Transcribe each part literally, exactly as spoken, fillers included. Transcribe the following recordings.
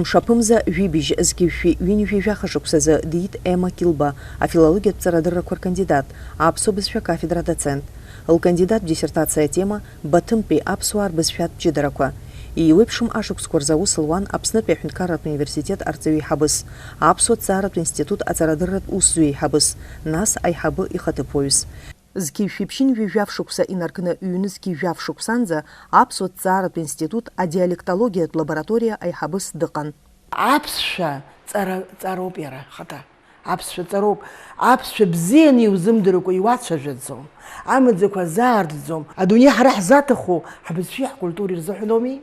Мшаԥымза жәибжь зқьи жәшәи ҩынҩажәи жәаха шықәсазы диит Емма Килба, афилологиатә ҵарадыррақәа ркандидат, аԥсуа бызшәа акафедра адоцент. Лкандидаттә диссертациа атема: Баҭымтәи аԥсуаа рбызшәатә ҷыдарақәа. Еиуеиԥшым ашықәсқәа рзы аус луан Аԥснытәи аҳәынҭқарратә университет арҵаҩы еиҳабыс, аԥсуа ҭҵааратә институт аҵарадырратә усзуҩ еиҳабыс, нас аиҳабы ихаҭыԥуаҩыс. Зқьи жәшәи ԥшьынҩажәи жәаф шықәса инаркны ҩнызқьи жәаф шықәсанӡа аԥсуа ҭҵааратә институт адиалектологиатә лабораториа аиҳабыс дыҟан. Аԥсшәа ҵара, ҵароуп иара ахаҭа. Аԥсшәа ҵароуп. Аԥсшәа бзианы иузымдыркәа иуацәажәаӡом. Амаӡақәа азаартӡом. Адунеи ҳара ҳзаҭаху ҳбызшәеи ҳкультуреи рзыҳәан ауми?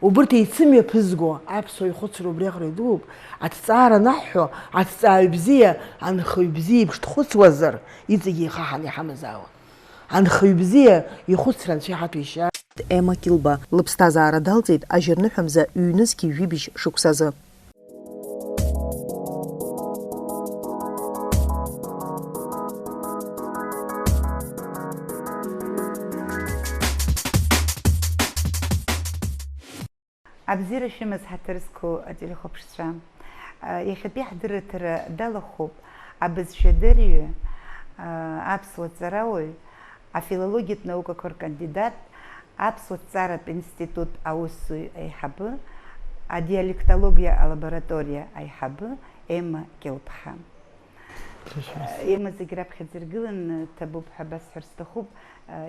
Убырҭ еицымҩаԥызго аԥсуа ихәыцра убриаҟара идууп. Аҭҵаара анаҳҳәо, аҭҵааҩ бзиа, анхаҩ бзиа еиԥш дхәыцуазар, иҵегьы ихаҳан иҳамазаауан. Анхаҩ бзиа ихәыцра анцәа иҳаҭәеишьа. Емма Килба лыԥсҭазаара далҵит ажьырныҳәамза ҩнызқьи жәибжь шықәсазы. Абзиара шәымаз, ҳаҭыр зқәу ателехәаԥшцәа. Иахьатәи ҳдырраҭара далахәуп абызшәадырҩы, аԥсуа ҵарауаҩ, афилологиатә наукақәа ркандидат, аԥсуа ҭҵааратә институт аусзуҩ аиҳабы, адиалектологиа алабораториа аиҳабы Емма Кьылԥҳа. Џьашьас. Имазагь раԥхьаӡа иргыланы ҭабуп ҳәа басҳәар сҭахуп,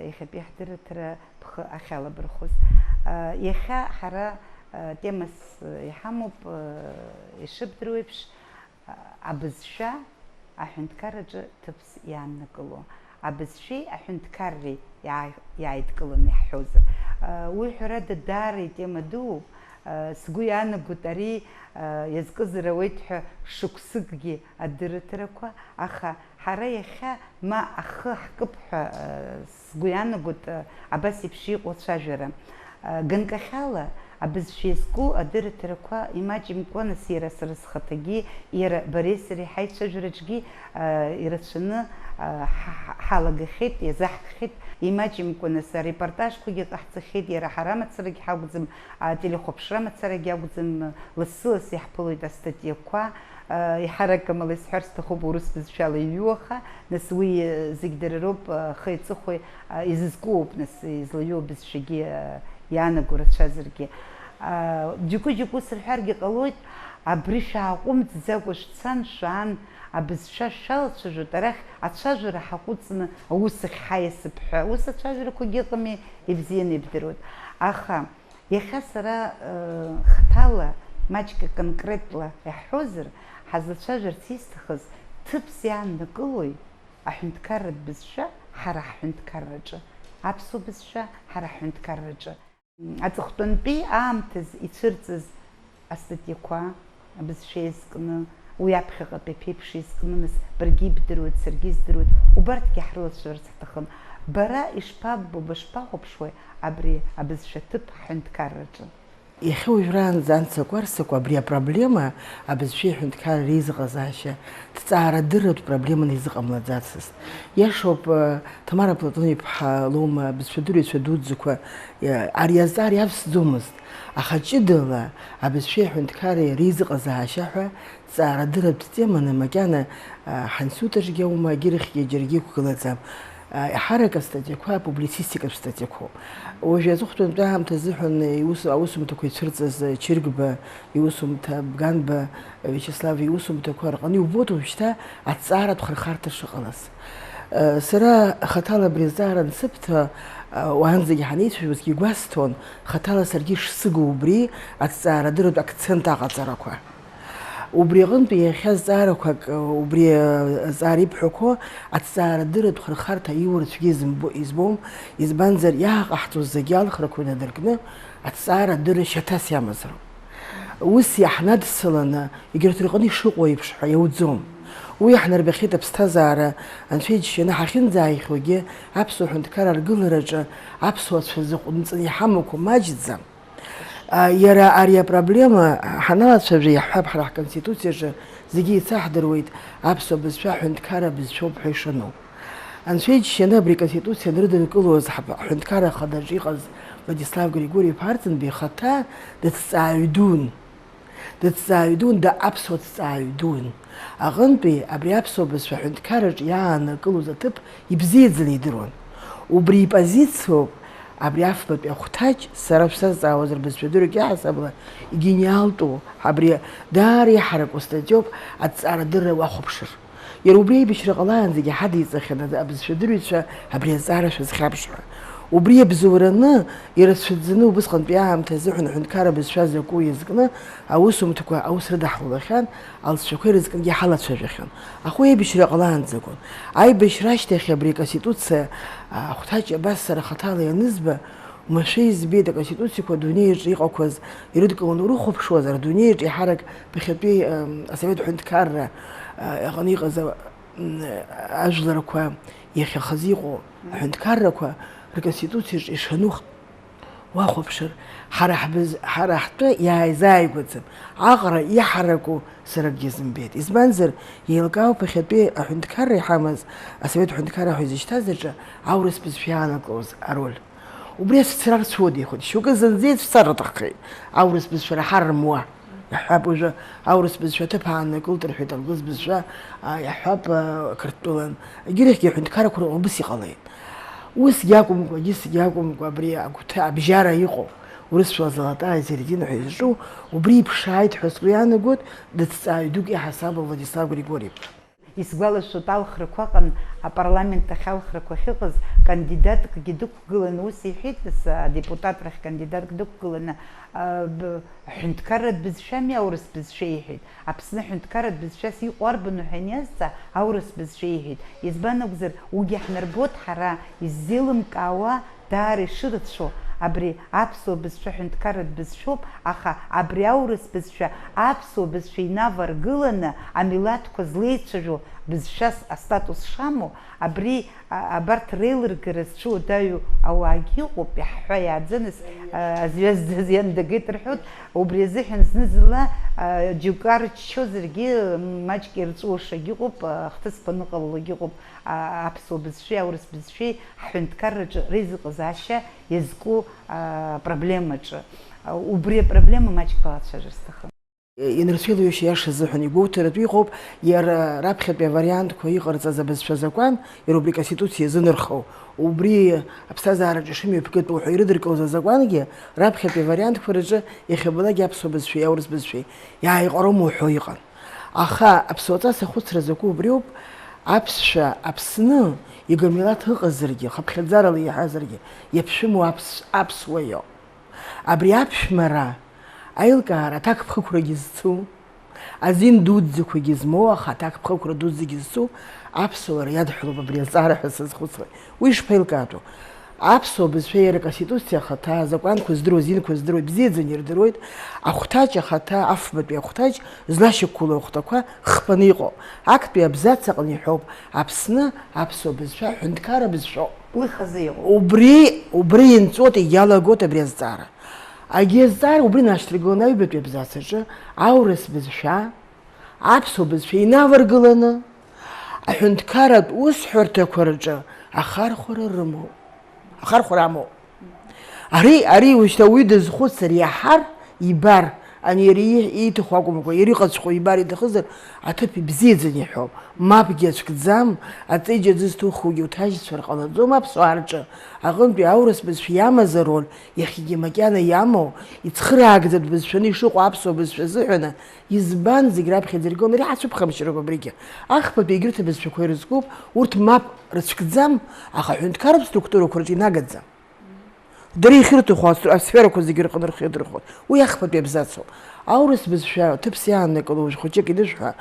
иахьатәи ҳдырраҭара бхы ахьалабырхәыз. Иахьа ҳара темас иҳамоуп, ишыбдыруеиԥш, абызшәа аҳәынҭқарраҿы ҭыԥс иааннакыло. Абызшәеи аҳәынҭқарреи иаа-, иааидкыланы иаҳҳәозар. Уи, ҳәарада, даара итема дууп. Сгәы иаанагоит ари иазкызар ауеит ҳәа шықәсыкгьы адырраҭарақәа, аха ҳара иахьа ма ахы ҳкып ҳәа, сгәы иаанагоит, абас еиԥш иҟоу ацәажәара. Ганкахьала абызшәа иазку адырраҭарақәа имаҷымкәа, нас, иара сара схаҭагьы, иара бареи сареи ҳаицәажәараҿгьы ирацәаны ҳа-, ҳа-, ҳалагахьеит, иазаҳкхьеит, имаҷымкәа, нас, арепортажқәагьы ҟаҳҵахьеит, иара ҳара мацарагь ҳакәӡам, ателехәаԥшра мацарагь акәӡам, лассы-лассы иаҳԥылоит астатиақәа, еиҳарак амала исҳәар сҭахуп урыс бызшәала иҩу, аха, нас, уи зегь дара роуп, ахи аҵыхәеи изызкуоуп, нас, излаҩу абызшәагьы иаанаго рацәазаргьы. Џьоукы-џьоукы ус рҳәаргьы ҟалоит, абри шәааҟәымҵӡакәа шәцан, шәаан, абызшәа шәалацәажәоит, арахь ацәажәара ҳаҟәыҵны аус ахь ҳаиасып ҳәа. Ус ацәажәарақәагьы ыҟами, ибзианы ибдыруеит. Аха Иахьа сара, э, хаҭала маҷк конкретла иаҳҳәозар, ҳазлацәажәарц исҭахыз, ҭыԥс иааннакылои аҳәынҭқарратә бызшәа ҳара ҳҳәынҭқарраҿы, аԥсуа бызшәа ҳара ҳҳәынҭқарраҿы. Аҵыхәтәантәи аамҭазы ицәырҵыз астатиақәа, абызшәа еизкны, уи аԥхьаҟатәи аԥеиԥш еизкны, нас, баргьы ибдыруеит, саргьы издыруеит, убарҭгьы ҳрылацәажәарц ҳҭахын. Бара ишԥаббо, бышԥахәаԥшуеи абри абызшәа ҭыԥ ҳҳәынҭқарраҿы? Иахьа уажәраанӡа анцақәа-арсақәа абри апроблема, абызшәеи аҳәынҭқарреи реизыҟазаашьа, ҭҵаарадырратә проблеманы изыҟамлаӡацызт. Иашоуп, э, Ҭамара Платон-иԥҳа лоума абызшәадырҩцәа дуӡӡақәа, э, ари азҵаара иавсӡомызт, аха ҷыдала абызшәеи аҳәынҭқарреи реизыҟазаашьа ҳәа ҭҵаарадырратә теманы макьана, а, ҳинститутаҿгьы аума, егьырахьгьы џьаргьы иқәгылаӡам. А, еиҳарак астатиақәа апублицистикатә статиақәоуп. Уажәы аҵыхәтәантәи аамҭа азыҳәан иус-, аусумҭақәа ицәырҵыз, а, Чыргба иусумҭа, Бганба Виачеслав иусумҭақәа рҟны иубоит уажәшьҭа аҭҵааратә хырхарҭа шыҟалаз. А, сара хаҭала абри азҵаара ансыбҭа, а, уаанӡагьы ҳанеицәажәозгьы игәасҭон, хаҭала саргьы ишсыгу убри аҭҵаарадырратә акцент аҟаҵарақәа. Убри аҟынтәи иахьа зҵаарақәак, убри азҵаара ибҳәақәо, аҭҵаарадырратә хырхарҭа иура цәгьа изымбо-, избом, избанзар, иааҟаҳҵоз зегьы алхрақәа инадыркны, аҭҵаарадырра шьаҭас иамазароуп. Ус иаҳнадсыланы, егьырҭ рҟны ишыҟоу еиԥш ҳәа иауӡом. Уи иаҳнарбахьеит аԥсҭазаара, Анцәа иџьшьаны ҳахьынӡааихьоугьы, аԥсуа ҳәынҭқарра аргылараҿы аԥсуацәа зыҟәнҵаны иҳамақәоу маҷӡам. А, иара ари апроблема ҳаналацәажәа, иаҳҳәап, ҳара ҳконституциаҿы зегьы еицаҳдыруеит, аԥсуа бызшәа аҳәынҭқарра бызшәоуп ҳәа ишану. Анцәа иџьшьаны абри аконституциа анрыдыркылоз ҳаԥ-, ҳҳәынҭқарра ахадаҿ иҟаз Владислав Григорьев Арӡынба ихаҭа дыҭҵааҩ дуун. Дыҭҵааҩ дуун, да аԥсуа ҭҵааҩ дуун. Аҟынтәи абри аԥсуа бызшәа аҳәынҭқарраҿы иааннакылоз аҭыԥ ибзиаӡаны идыруан. Убри ипозициоуп абри афбатәи ахәҭаҷ, сара шәсазҵаауазар, бызшәадырҩык иаҳасабала игениалтәу, абри даара иҳараку статиоуп, аҭҵаарадырра уахәаԥшыр. Иара убри аибашьра ҟалаанӡагьы ҳадиҵахьан абызшәадырҩцәа абри азҵаара шәазхьаԥш ҳәа. Убри иабзоураны, ирацәаӡаны убысҟантәи аамҭа азыҳәан аҳәынҭқарра абызшәа закәу иазкны аусумҭақәа аус рыдаҳлалахьан, алҵшәақәа ирызкынгьы ҳалацәажәахьан. Аха уи аибашьра ҟалаанӡагон. Аибашьра ашьҭахь абри аконституциа ахәҭаҷ абас сара хаҭала ианызба, Умашәа избеит, аконституциақәа адунеи аҿы иҟақәаз ирыдкыланы урыхәаԥшуазар, адунеи аҿы еиҳарак ԥыхьатәи, м, асовет ҳәынҭқарра, а, аҟны иҟаз, а, м, ажәларқәа иахьахаз иҟоу аҳәынҭқаррақәа рконституциаҿы ишану уахәаԥшыр, ҳара ҳбыз-, ҳара ҳтәы иааизааигәаӡам. Аҟара иҳараку сара акгьы зымбеит. Избанзар, еилкаау ԥыхьатәи аҳәынҭқарра иҳамаз асовет ҳәынҭқарра ҳәа изышьҭаз аҿы аурыс бызшәа иаанагоз ароль. Убри ацәцара рцәуадаҩхоит. Шьоукы зынӡа ицәцар рҭаххеит. Аурыс бызшәа раҳар рымуа. Иаҳҳәап, уажәы аурыс бызшәа аҭыԥ ааннакылт рҳәеит, англыз бызшәа, а, иаҳҳәап, а, Қырҭтәылан. Егьырахьгьы аҳәынҭқаррақәа рҟны убыс иҟалеит. Усгьы акәымкәа, егьысгьы акәымкәа, абри агәҭа абжьара иҟоу, урысшәала золотая середина ҳәа изҿу, убри иԥшааит ҳәа сгәы иаанагоит, дыҭҵааҩ дук иаҳасабала Владислав Григорьев. Исгәалашәоит, алхрақәа ыҟан, апарламент ахь алхрақәа ахьыҟаз, кандидаткгьы дықәгыланы ус иҳәеит, нас, адепутатрахь кандидатк дықәгыланы, а, б-, ҳәынҭқарратә бызшәами аурыс бызшәа иҳәеит. Аԥсны ҳәынҭқарратә бызшәас иҟоу арбану ҳәа аниазҵаа, аурыс бызшәа иҳәеит. Избан акәзар, уигьы ҳнарбоит ҳара, иззеилымкаауа, даара ишырацәоу, абри аԥсуа бызшәа ҳәынҭқарратә бызшәоуп, аха абри аурыс бызшәа аԥсуа бызшәа инаваргыланы, амилаҭқәа злеицәажәо бызшәас астатус шамоу, абри, а, абарҭ реилыргара зҽуадаҩу ауаагьы ыҟоуп, иаҳҳәа иааӡаны, а, азҩа зӡаз иан дагеит рҳәоит, убри азыҳәан зны-зынла, а, џьоукы арччозаргьы, маҷк ирҵәуашагьы ыҟоуп, а, хҭысқәа ныҟалалогьы ыҟоуп. А, аԥсуа бызшәеи аурыс бызшәеи ҳҳәынҭқарраҿы реизыҟазаашьа иазку, а, проблемаҿы. А, убри апроблема маҷк балацәажәар сҭахын. Инрыцәеилоушьа иаша азыҳәан игәоуҭаратәы иҟоуп иара раԥхьатәи авариантқәа иҟарҵаз абызшәа азакәан, иара убри аконституциа иазынархоу, убри аԥсҭазаараҿы ишымҩаԥгатәу ҳәа ирыдыркылоз азакәангьы раԥхьатәи авариантқәа рҿы иахьабалак аԥсуа бызшәеи аурыс бызшәеи иааиҟароума уҳәо иҟан. Аха аԥсуаҵас ахәыцра закәу убриоуп, аԥсшәа Аԥсны игамилаҭ ыҟазаргьы, хыԥхьаӡарала иаҳазаргьы, иаԥшәымоу аԥс-, аԥсуа иоуп. Абри аԥшәмара аилкаара аҭакԥхықәрагьы зцу, азин дуӡӡақәагьы змоу, аха аҭакԥхықәра дуӡӡагьы зцу аԥсуара иадҳәалоуп абри азҵаара ҳәа сазхәыцуеит. Уи ишԥаилкаатәу? Аԥсуа бызшәа иара аконституциа ахаҭа, азакәанқәа здыруа, азинқәа здыруа ибзиаӡаны ирдыруеит, ахәҭаҷ ахаҭа, афбатәи ахәҭаҷ злашьақәгылоу ахәҭақәа хԥаны иҟоу. Актәи абзац аҟны иҳәоуп, Аԥсны аԥсуа бызшәа аҳәынҭқарра бызшәоуп. Лыхазы иҟоуп. Убри, убри инҵәоит, иалагоит абри азҵаара. Агьи азҵаара убри нашьҭаргыланы аҩбатәи абзац аҿы аурыс бызшәа, аԥсуа бызшәа инаваргыланы, аҳәынҭқарратә усҳәарҭақәа рҿы ахархәара рымоуп. Ахархәара амоуп. Ари, ари уажәшьҭа уаҩы дазхәыцыр, иаҳар, ибар, ани иара ииҳ-, ииҭаху акәымкәа, иара иҟаҵәҟьоу ибар иҭахызар, аҭыԥ ибзиаӡаны иҳәоуп. Мапгьы ацәкӡам, аҵеиџь аӡы зҭухугьы уҭажьцәар ҟалаӡом аԥсуаа рҿы. Аҟынтәи аурыс бызшәа иамаз ароль, иахьагьы макьана иамоу, ицхыраагӡатә бызшәаны ишыҟоу аԥсуа бызшәа азыҳәаны, избан зегь раԥхьаӡа иргыланы, ари ҳацәыԥхамшьароуп абригьы. Ахԥатәи егьырҭ абызшәақәа ирызкуп, урҭ мап рыцәкӡам, аха аҳәынҭқарратә структурақәа рҿы инагаӡам. Дара иахьырҭаху асферақәа зегьы рҟны рхы иадырхәоит. Уи ахԥатәи абзацоуп. Аурыс бызшәа ҭыԥс иааннакыло уажә хәыҷык инышәҳәа,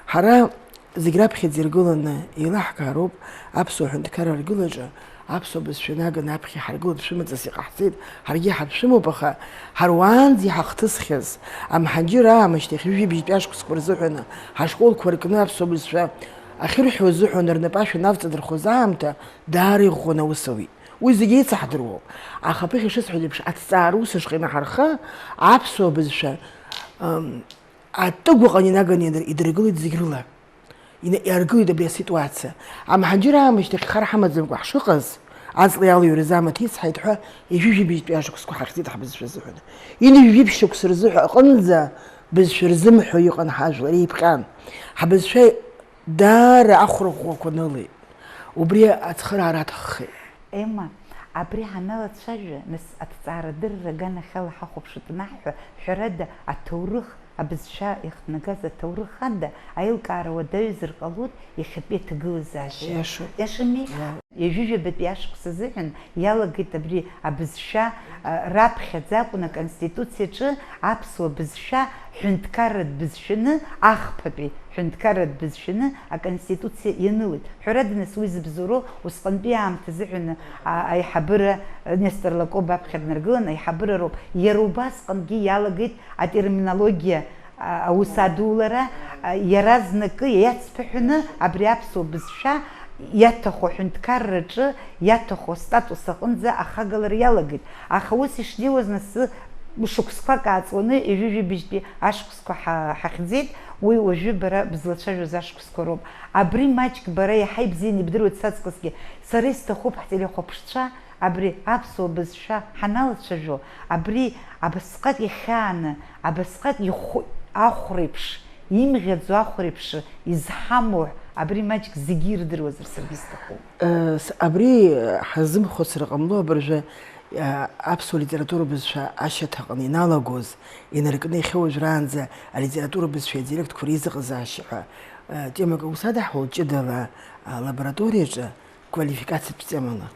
ҳара зегь раԥхьаӡа иргыланы еилаҳкаароуп аԥсуа ҳәынҭқарра аргылаҿы аԥсуа бызшәа наганы аԥхьа ҳаргылатә шәымаҵас иҟаҳҵеит, ҳаргьы ҳаԥшәымоуп, аха ҳара уаанӡа иҳахҭысхьаз, амҳаџьыр аамышьҭахь ҩажәи бжьтәи ашықәсқәа рзыҳәаны ҳашколқәа ркны аԥсуа бызшәа ахьырҳәо азыҳәан рнапы ашәа инавҵадырхоз аамҭа даара иӷәӷәаны аус ауит. Уи зегьы еицаҳдыруоуп. Аха аԥыхьа ишысҳәаз еиԥш, аҭҵаара ус ашҟа инаҳархха, аԥсуа бызшәа, ам, атыгәаҟан инаганы идыр-, идыргылеит зегь рыла. Ина-, иаргылеит абри аситуациа. Амҳаџьыр аамышьҭахь хар ҳамаӡамкәа ҳшыҟаз, аҵла иалыҩрыз амаҭ ицҳаит ҳәа, ҩажәи жәибжьтәи ашықәсқәа ҳахьӡеит ҳбызшәа азыҳәан. Ҩажәи жәиԥшь шықәса рзыҳәа аҟынӡа Бызшәа рзымҳәо иҟан ҳажәлар, еиԥҟьан. Ҳбызшәа даара ахәра ӷәӷәақәа нылеит. Убри ацхыраара аҭаххеит. Ема, абри ҳаналацәажәа, нас, аҭҵаарадырра аганахьала ҳахәаԥшып анаҳҳәа, ҳәарада, аҭоурых, абызшәа иахҭнагаз аҭоурых ада аилкаара уадаҩзар ҟалоит иахьатәи аҭагылазаашьа. Иашоуп. Иашами? Иа- Ҩажәижәабатәи ашықәс азыҳәан иалагеит абри абызшәа, а, раԥхьаӡа акәын Аконституциаҿы аԥсуа бызшәа ҳәынҭқарратә бызшәаны, ахԥатәи ҳәынҭқарратә бызшәаны Аконституциа ианылеит. Ҳәарада, нас, уи зыбзоуроу усҟантәи аамҭа азыҳәан, а, аиҳабыра, а, Нестор Лакоба аԥхьа днаргылан, аиҳабыра роуп. Иара убасҟангьы иалагеит атерминологиа, а, аус адулара, а, иаразнакы иацԥыҳәаны абри аԥсуа бызшәа иаҭаху аҳәынҭқарраҿы иаҭаху астатус аҟынӡа ахагалара иалагеит. Аха ус ишнеиуаз, нас, шықәсқәак ааҵуаны, ҩажәижәибжьтәи ашықәсқәа ҳа-, ҳахьӡеит, уи уажәы бара бызлацәажәоз ашықәсқәа роуп. Абри маҷк бара иаҳа ибзианы ибдыруеит саҵкысгьы. Сара исҭахуп ҳтелехәаԥшцәа абри аԥсуа бызшәа ҳаналацәажәо, абри абасҟак ихьааны, абасҟак ихәы-, ахәреиԥш, имӷьаӡо ахәреиԥш изҳамоу абри маҷк зегьы ирдыруазар саргьы исҭахуп. Э, с-, абри, э, ҳазымхәыцыр ҟамло абыржәы, э, аԥсуа литература бызшәа ашьаҭаҟны иналагоз, инаркны иахьа уажәраанӡа алитература бызшәа иадиалектқәа реизыҟазаашьа ҳәа, э, темак аус адаҳуа ҷыдала, э, лабораториаҿы квалификациатә темала.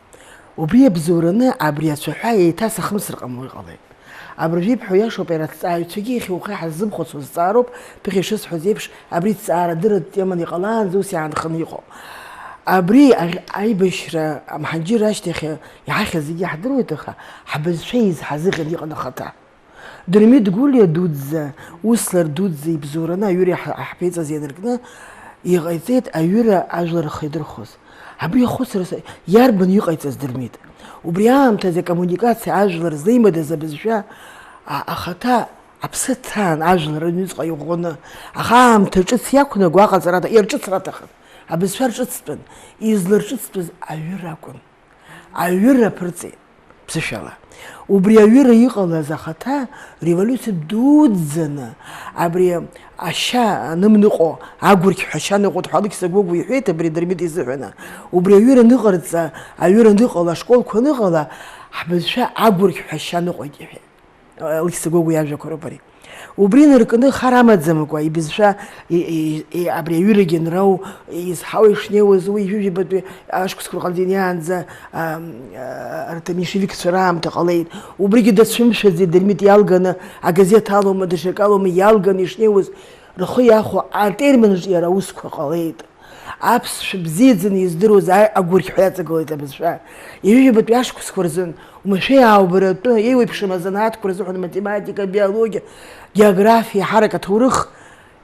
Убри иабзоураны абри ацәаҳәа еиҭасахымсыр ҟамло иҟалеит. Абыржәы ибҳәо иашоуп, иара аҭҵааҩцәагьы иахьа уахи ҳаззымхәыцуа зҵаароуп, ԥыхьа ишысҳәаз еиԥш, абри ҭҵаарадырратә теманы иҟалаанӡа ус иаанханы иҟоуп. Абри аӷь-, аибашьра амҳаџьыр ашьҭахь иҳахьыз зегьы иаҳдыруеит, аха ҳбызшәа изҳазыӷьан иҟан ахаҭа. Дырмит Гәлиа дуӡӡа, Услар дуӡӡа ибзоураны аҩыра иаҳ-, ҳаԥеиҵаз ианаркны, иҟаиҵеит аҩыра ажәлар рхы идырхәоз. Абри ахәыцра са-, иарбан иҟаиҵаз Дырмит? Убри аамҭазы акоммуникациа ажәлар злеимадаз абызшәа, а-, ахаҭа аԥсы ҭан ажәлар рыҩныҵҟа иӷәӷәаны, аха аамҭа ҿыц иақәнаго аҟаҵара ада-, иарҿыцра аҭахын. Абызшәа рҿыцтәын, изларҿыцтәыз аҩыра акәын. Аҩыра аԥырҵеит, ԥсышәала. Убри аҩыра иҟалаз ахаҭа револиуциа дуӡӡаны, абри ашьа анымныҟәо, агәырқьҳәа ашьа ныҟәоит ҳәа Алықьса Гогәуа иҳәеит абри Дырмит изыҳәаны. Убри аҩыра аныҟарҵа, аҩыра аныҟала, ашколқәа аныҟала, ҳбызшәа агәырқьҳәа ашьа ныҟәеит, иҳәеит. Алықьса Гогәуа иажәақәа роуп ари. Убри наркны хар амаӡамкәа, ибызшәа, и, и, и, абри аҩырагьы анрау, изҳауа ишнеиуаз, уи ҩажәижәабатәи ашықәсқәа рҟынӡа инеиаанӡа, ам, а, арҭ аменьшевикцәа раамҭа ҟалеит. Убригьы дацәымшәаӡеит, Дырмит иалганы, агазеҭ алоума, даҽакы алоума, иалганы ишнеиуаз, рхы иахәо атерминҿиара аусқәа ҟалеит. Аԥсшәа бзиаӡаны издыруаз аи-, агәырқьҳәа иаҵагылеит абызшәа. Ҩажәижәабатәи ашықәсқәа рзын уамашәа иааубаратәы, еиуеиԥшым азанааҭқәа рзыҳәан, математика, биологиа, географиа, ҳарак аҭоурых,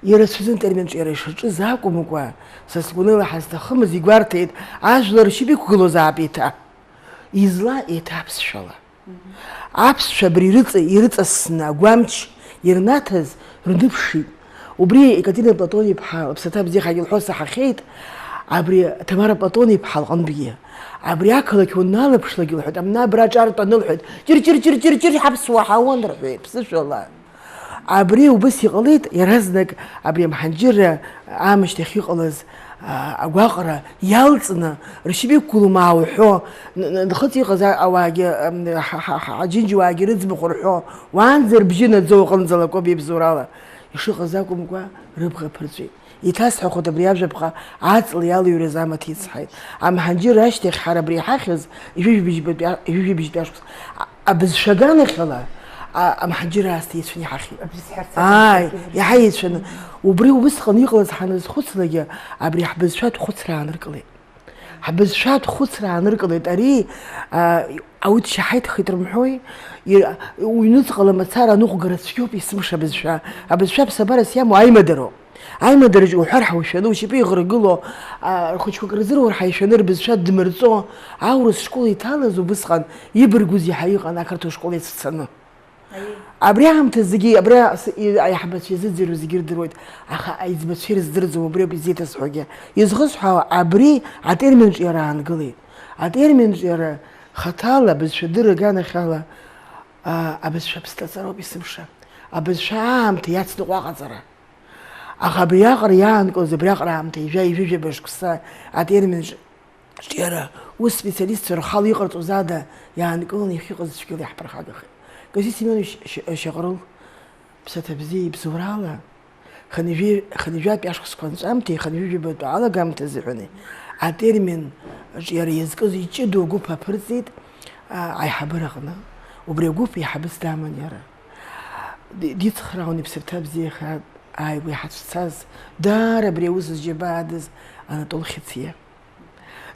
ирацәаӡан атерминҿиара ишаҿыз акәымкәа, са сгәаныла ҳазҭахымыз игәарҭеит, ажәлар ршьапы иқәгылозаап еиҭа. Изла еиҭа аԥсшәала. Аԥсшәа абри ирыҵа-, ирыҵасны агәамч ирнаҭаз рныԥшит. Убри Екатерина Платон-иԥҳа лыԥсаҭа бзиахагьы лҳәо саҳахьеит, абри Ҭамара Платон-иԥҳа лҟынтәгьы. Абри ақалақь уаналаԥшлак, лҳәоит, амна абра аҿартәаны, лҳәоит, ҷыр-ҷыр-ҷыр-ҷыр-ҷыр, ҳаԥсуаа ҳауан, рҳәеит, ԥсышәала. Абри убыс иҟалеит, иаразнак абри амҳаџьырра аамышьҭахь иҟалаз, а, агәаҟра иалҵны, ршьапы иқәгылома уҳәо, н-, н-, нхыҵ иҟаз а-, ауаагьы, ам, ҳа-, ҳа-, ҳа-, аџьынџьуаагьы рыӡбахә рҳәо, уаанӡа рбжьы наӡо, аҟынӡа Лакоба ибзоурала ишыҟаз акәымкәа, рыбӷа ԥырҵәеит. Иҭасҳәахуеит абри ажәаԥҟа аҵла иалыҩрыз амаҭ ицҳаит. Амҳаџьыр ашьҭахь ҳара абри иҳахьыз ҩажәижәибжьбатәи, ҩажәижәибжьтәи ашықәс. А-, абызшәа аганахьала, а-, амҳаџьыр аасҭа еицәаны иҳахьит. Абри сҳәарц Ааи, акәын. Иаҳа еицәаны. Убри усҟан иҟалаз ҳаназхәыцлакгьы, абри ҳбызшәатә хәыцра ааныркылеит. Ҳбызшәатә хәыцра ааныркылеит. Ари, а, аучча ҳаиҭхеит рымҳәои? И-, уҩныҵҟала мацара аныҟәгара цәгьоуп есымша абызшәа. Абызшәа аԥсабарас иамоу аимадароуп. Аимадараҿы уҳәар ҳаушәаны, ушьапы иӷыргыло, а, рхәыҷқәак рзырур ҳаишәаны, рбызшәа дмырҵо, аурыс школ иҭалаз убысҟан ибаргәыз иаҳа иҟан ақырҭуа школ иацәцаны. Аиеи. Абри аамҭа зегьы, абри ас-, и-, аиҳабацәа изыӡырҩуа зегьы ирдыруеит, аха аиҵбацәа ирыздырӡом, убри ауп изеиҭасҳәогьы. Изхысҳәаауа, абри атерминҿиара аангылеит. Атерминҿиара хаҭала, абызшәадырра аганахьала, а, абызшәа ԥсҭаҵароуп есымша. Абызшәа аамҭа иацныҟәо аҟаҵара. Аха абриаҟара иаанкылаз абриаҟара аамҭа ижәа-ижәижәаба шықәса атермин ҿ-, ҿиара, ус специалистцәа рхала иҟарҵоз ада иаанкыланы иахьыҟаз цәгьала иаҳԥырхагахеит. Кази Семенович Ш-, Шьаҟрыл, ԥсаҭа бзиа ибзоурала, хынҩажәи-, хынҩажәатәи ашықәсқәа анҵәамҭеи хынҩажәижәабатәи алагамҭа азыҳәаны атермин ҿиара иазкыз иҷыдоу агәыԥ аԥырҵеит, а, аиҳабыраҟны. Убри агәыԥ еиҳабыс даман иара. Ди-, дицхраауан иԥсырҭа бзиахааит ааигәа иҳацәцаз, даара абри аус зџьабаадыз Анатол Хьыциа.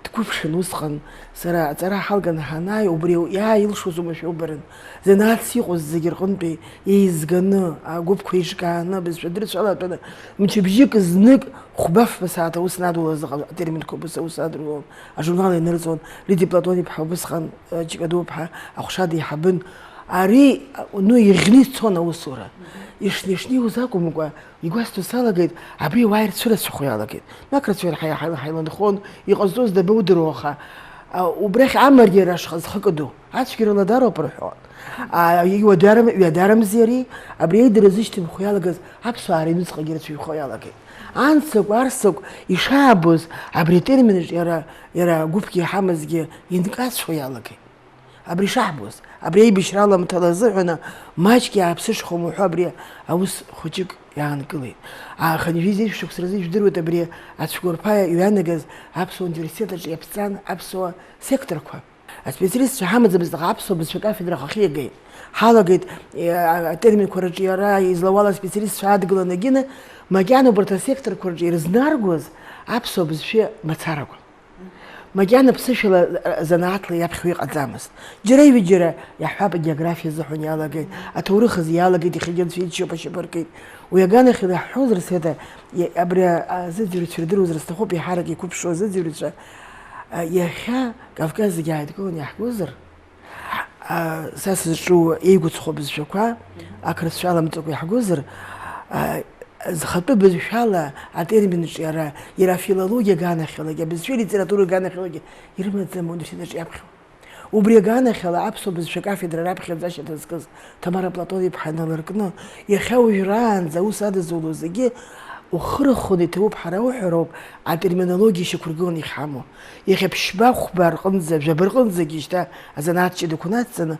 Дқәыԥшын усҟан, сара аҵара ҳалганы ҳанааи, убри иааилшоз оумашәа убарын. Занааҭс иҟоз зегьы рҟынтәи еизганы, агәыԥқәа еиҿкааны, абызшәа дырцәалатәаны, мчыбжьык знык хәба-фба сааҭ аус надулаз аҟны атерминқәа убыс аус адырулон, ажурнал ианырҵон, Лидиа Платон-иԥҳа убысҟан, э, Ҷкадоу-ԥҳа аҟәша деиҳабын. Ари, ну, иӷьны ицон аусура. Ишни-шнеиуаз акәымкәа, игәасҭо салагеит, абри ауаа ирцәырацәахо иалагеит. Мак рацәа ҳаи-, ҳаи-, ҳаиланхон, иҟазҵоз дабаудыруа, аха, а, убрахь амаргьара ашҟа зхы кыду, ацәгьара ладароуп рҳәон. А, иуадарам-, ҩадарамзи ари, абри аидара зышьҭымхуа иалагаз аԥсуаа рыҩныҵҟагьы ирацәаҩхо иалагеит. Анцык, арсык ишаабоз, абри атермин аҿы иара, иара гәыԥгьы иҳамазгьы инкацәо иалагеит. Абри шаҳбоз, абри аибашьра аламҭала азыҳәаны маҷк иааԥсыҽхом уҳәа абри аус хәыҷык иаанкылеит. Аха ҩажәи зеижә шықәса рзы ижәдыруеит абри ацәқәырԥа иҩанагаз аԥсуа университет аҿы иаԥҵан аԥсуа секторқәа. Аспециалистцәа ҳамаӡамызт, аха аԥсуа бызшәа акафедра ахахьы иагеит. Ҳалагеит, е, атерминқәа рҿиара излауала аспециалистцәа адгыланы агьины, макьана убарҭ асекторқәа рҿы ирызнаргоз аԥсуа бызшәа мацарақәа. Макьана ԥсышәала, занааҭла иаԥхьо иҟаӡамызт. Џьара-ҩыџьара, иаҳҳәап, агеографиа азыҳәан иалагеит, аҭоурых азы иалагеит, иахьагьы анцәа иџьшьоуп ашьапы аркит. Уи аганахьала иаҳҳәозар, Света, иа-, абри азыӡырҩцәа ирдыруазар сҭахуп, еиҳарак иқәыԥшу азыӡырҩцәа, а, иахьа Кавказ зегьы ааидкыланы иаҳгозар, а, са сызҿу еигәыцхо абызшәақәа, ақырҭцәа аламҵакәа иаҳгозар, а, зхатәы бызшәала атермин ҿиара, иара афилологиа аганахьалагьы, абызшәеи алитературеи аганахьалагьы ирымаӡам ауниверситет аҿы иаԥхьо. Убри аганахьала аԥсуа бызшәа акафедра раԥхьаӡа ашьаҭа зкыз Ҭамара Платон-иԥҳа иналыркны, иахьа уажәраанӡа аус адызуло зегьы ухырхәаны иҭабуп, ҳара уҳәароуп атерминологиа шьақәыргыланы иахьҳамоу. Иахьа ԥшьба-хәба рҟынӡа, жәаба рҟынӡагьы шьҭа азанааҭ ҷыдақәа нацҵаны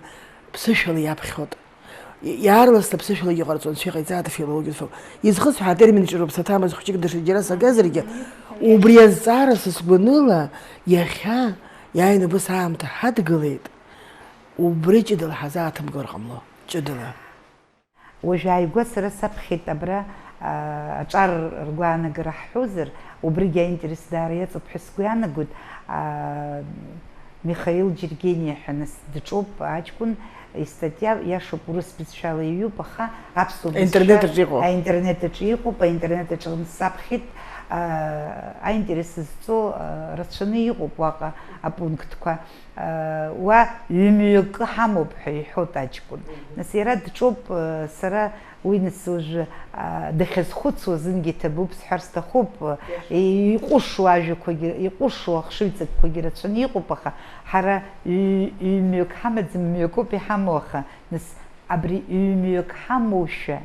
ԥсышәала иаԥхьоит. Иаарласны аԥсышәалагьы ҟарҵон, цәа иҟаиҵааит афилологиатә факультет. Изхысҳәаа атермин ҿиароуп, саҭамыз хәыҷык даҽаџьара сагазаргьы, убри азҵаара са сгәаныла иахьа иааины убыс аамҭа ҳадгылеит, убри ҷыдала ҳазааҭымгылар ҟамло, ҷыдала. Уажә ааигәа сара саԥхьеит абра, аа, аҿар ргәаанагара ҳҳәозар, убригьы аинтерес даара иаҵоуп ҳәа сгәы иаанагоит. Аа, Михаил Џьергениа ҳәа нас дыҿоуп аҷкәын, истатиа иашоуп, урыс бызшәала иҩуп, аха аԥсуа бызшәа Аинтернет аҿы иҟоу. Аинтернет аҿы иҟоуп, аинтернет аҿы саԥхьеит, аа, аинтерес зҵоу, аа, рацәаны иҟоуп уаҟа апунктқәа. Уа ҩымҩакы ҳамоуп ҳәа иҳәоит аҷкәын. Нас иара дҿоуп, сара уи нас уажәы дахьазхәыцуа зынгьы иҭабуп сҳәар сҭахуп. Иҟәышу ажәақәагьы, иҟәышу ахшыҩҵакқәагьы рацәаны иҟоуп, аха ҳара ҩ-, ҩымҩак ҳамаӡам, мҩакоуп иҳамоу, аха нас абри ҩымҩак ҳамоушәа,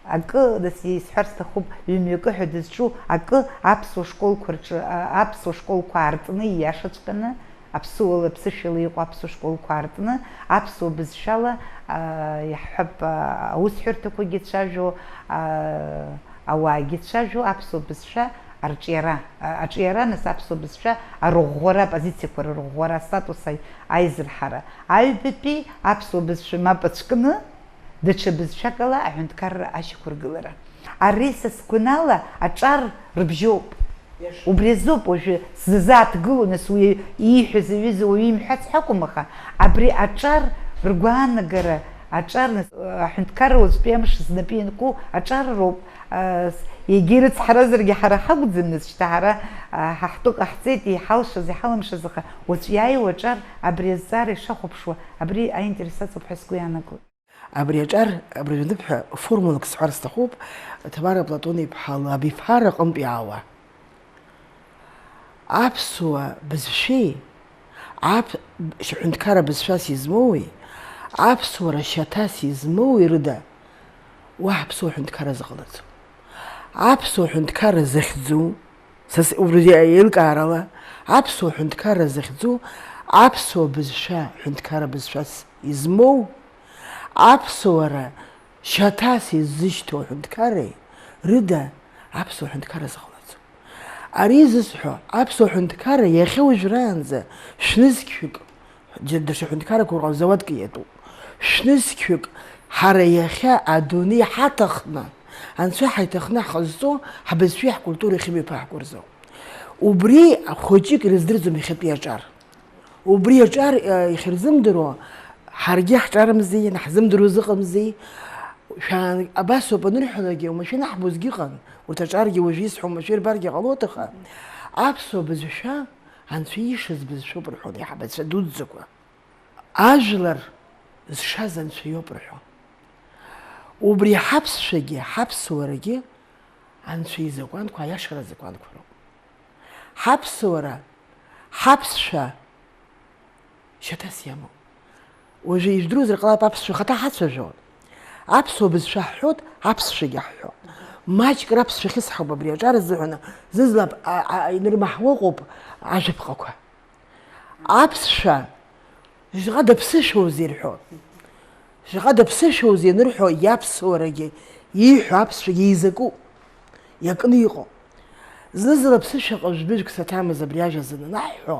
акы, нас исҳәар сҭахуп, ҩымҩакы ҳәа дызҿу акы аԥсуа школқәа рҿы, а, аԥсуа школқәа аартны, ииашаҵәҟьаны, аԥсуала, аԥсышәала иҟоу аԥсуа школқәа аартны, аԥсуа бызшәала, а, иаҳҳәап, а, аусҳәарҭақәагьы цәажәо, а, ауаагьы цәажәо, аԥсуа бызшәа арҿиара, а, аҿиара, нас аԥсуа бызшәа арӷәӷәара, апозициақәа рырӷәӷәара, астатус аи-, аизырҳара, аҩбатәи аԥсуа бызшәа мап ацәкны, даҽа бызшәакала аҳәынҭқарра ашьақәыргылара. Ари са сгәанала аҿар рыбжьоуп. Иаша. Убри азоуп уажәы сзызааҭгыло, нас уи ииҳәаз аҩыза уаҩы имҳәац ҳәа акәым, аха абри аҿар ргәаанагара, аҿар нас, аҳәынҭқарра уаҵәтәи амш знапы ианку аҿар роуп. А, с-, егьа ирыцҳаразаргьы ҳара ҳакәӡам, нас шьҭа ҳара, а, ҳа ҳтәы ҟаҳҵеит, иҳалшаз, иҳалымшаз, аха уаҵә иааиуа аҿар абри азҵаара ишахәаԥшуа, абри аинтерес аҵоуп ҳәа сгәы иаанагоит. Абри аҿар, абыржәы аныԥҳәа, формулак сҳәар сҭахуп, Ҭамара Платон-иԥҳа лабиԥара аҟынтә иаауа. Аԥсуа бызшәеи, аԥ-, шьаҳәынҭқарра бызшәас измоуи, аԥсуара шьаҭас измоуи рыда, Уаҳа аԥсуа ҳәынҭқарра зыҟалаӡом. Аԥсуа ҳәынҭқарра захьӡу, са с-, убри еилкаарала, аԥсуа ҳәынҭқарра захьӡу, аԥсуа бызшәа ҳәынҭқарра бызшәас измоу, аԥсуара шьаҭас иззышьҭоу аҳәынҭқарреи рыда аԥсуа ҳәынҭқарра зыҟалаӡом. Ари зысҳәо, аԥсуа ҳәынҭқарра иахьа уажәраанӡа шәнызқьҩык, даҽа ҳәынҭқаррақәа рҟны зауадк иатәуп. Шәнызқьҩык ҳара иахьа адунеи ҳаҭахны, анцәа ҳаиҭахны ҳҟазҵо, ҳбызшәеи ҳкультуреи ахьымҩаԥаҳго рзоуп. Убри хәыҷык ирыздырӡом иахьатәи аҿар. Убри аҿар, э, иахьырзымдыруа, ҳаргьы ҳҿарымзи, ианаҳзымдыруаз ыҟамзи. Шәан-, абасоуп анырҳәалакгьы, уамашәа ианаҳбозгьы ыҟан. Урҭ аҿаргьы уажә исҳәо уамашәа ирбаргьы ҟалоит, аха аԥсуа бызшәа Анцәа иишаз бызшәоуп рҳәон аиҳабацәа дуӡӡақәа. Ажәлар зшаз Анцәа иоуп рҳәон. Убри ҳаԥсшәагьы, ҳаԥсуарагьы Анцәа изакәанқәа, аиашара азакәанқәа роуп. Ҳаԥсуара, ҳаԥсшәа шьаҭас иамоуп. Уажәы ижәдыруазар ҟалап аԥсшәа ахаҭа ҳацәажәон. Аԥсуа бызшәа ҳҳәоит, аԥсшәагьы ҳҳәон. Маҷк раԥсшәа ахьысҳауп абри аҿар азыҳәан, зызлап, а, а, инырмаҳауа ыҟоуп ажәаԥҟақәа. Аԥсшәа шаҟа даԥсышәоузеи рҳәон. Шаҟа даԥсышәоузеи анырҳәо, иаԥсуарагьы, ииҳәо аԥсшәагьы еизакуп, иакны иҟоуп. Зны-зынла ԥсышәаҟа жәбыжәк саҭамыз абри ажәа азы анаҳҳәо,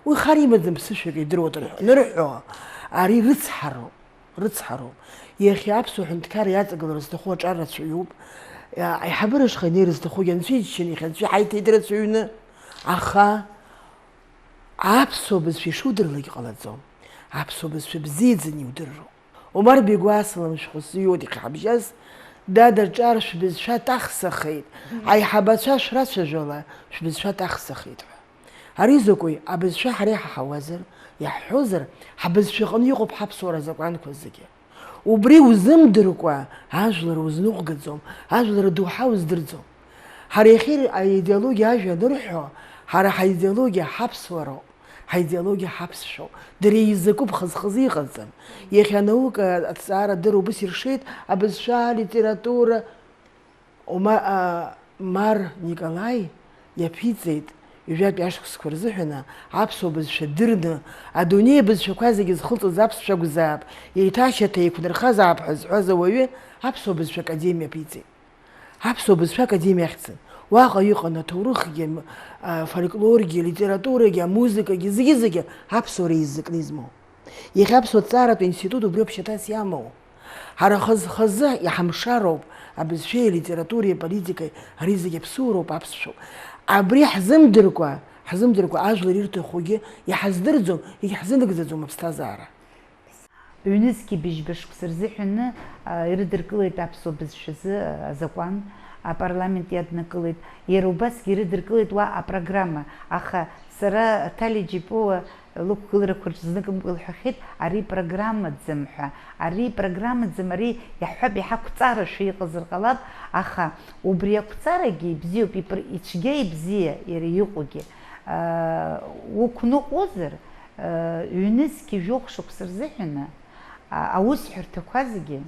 уи хар имаӡам, ԥсышәак идыруа дырҳәо, анырҳәо, ари рыцҳароуп, рыцҳароуп. Иахьа аԥсуа ҳәынҭқарра иаҵагылара зҭаху аҿар рацәаҩуп. Аиҳабыра ашҟа инеира зҭахугьы анцәа иџьшьаны, иахьа анцәа иҳаиҭеит рацәаҩны. Аха аԥсуа бызшәа ишудырлак ҟалаӡом. Аԥсуа бызшәа бзиаӡаны иудыруп. Омар Бегәа асалам шәҟәы сзыҩуеит иахьа ҳабжьаз, дад аҿар шәбызшәа таҳсахеит, аиҳабацәа шәрацәажәала шәбызшәа таҳсахеит ҳәа. Ари закәи, абызшәа ҳара иҳаҳауазар, иаҳҳәозар, ҳбызшәаҟны иҟоуп ҳаԥсуара азакәанқәа зегьы. Убри узымдыркәа, ажәлар узныҟәгаӡом, ажәлар адоуҳа уздырӡом. Ҳара иахьа аидеологиа ажәа анырҳәо, ҳара ҳаидеологиа ҳаԥсуароуп. Ҳаидеологиа ҳаԥсшәоуп. Дара еизакуп, хаз-хазы иҟаӡам. Иахьа анаука аҭҵаара адырра убас иршеит, абызшәа, алитература. Ома-, а, Мар Николаи иаԥиҵеит, ҩажәатәи ашықәсқәа рзыҳәан аԥсуа бызшәа дырны, адунеи абызшәақәа зегьы зхылҵыз аԥсшәа акәзаап, еиҭашьаҭа еиқәнархазаап ҳәа зҳәаз ауаҩы аԥсуа бызшәа академиа аԥиҵеит. Аԥсуа бызшәа академиа ахьӡын. Уаҟа иҟан аҭоурыхгьы, м-, а, фольклоргьы, литературагьы, амузыкагьы, зегьы-зегьы аԥсуара еизакны измоу. Иахьа аԥсуа ҭҵааратә институт убриоуп шьаҭас иамоу. Ҳара хаз-хазы иҳамшароуп абызшәеи алитературеи аполитикеи, ари зегьы аԥсуароуп, аԥсшәоуп. Абри ҳзымдыркәа, ҳзымдыркәа ажәлар ирҭахугьы иҳаздырӡом, егьҳзылагӡаӡом аԥсҭазаара. Ҩнызқьи быжьба шықәса рзыҳәаны, а, ирыдыркылеит аԥсуа бызшәазы, а, азакәан, апарламент иаднакылеит. Иара убасгьы ирыдыркылеит уа апрограмма. Аха сара Ҭали Џьапуа лықәгыларақәа рҿы зныкымкәа илҳәахьеит, ари программаӡам ҳәа. Ари программаӡам, ари иаҳҳәап, иаҳа ақәҵарашәа иҟазар ҟалап, аха убри ақәҵарагьы ибзиоуп, ипр-, ицәгьа ибзиа иара иҟоугьы. А, уқәныҟәозар, ҩнызқьи жәохә шықәса рзыҳәаны, а, аусҳәарҭақәа зегьы,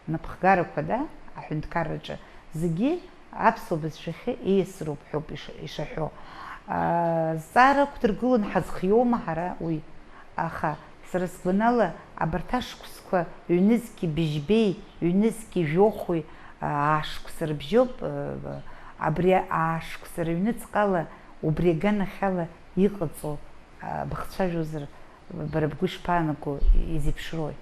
напхгарақәа, да, аҳәынҭқарраҿы, зегьы аԥсуа бызшәахьы ииасыроуп ҳәоуп иш-, ишаҳәо. А, зҵаара ықәдыргылон, ҳазхиоума ҳара уи? Аха сара сгәанала, абарҭ ашықәсқәа, ҩнызқьи быжьбеи, ҩнызқьи жәохәи, а, аашықәса рыбжьоуп, а, абри аашықәса рыҩныҵҟала убри аганахьала иҟаҵоу, а, быхцәажәозар, бара бгәы ишԥаанаго, изеиԥшрои?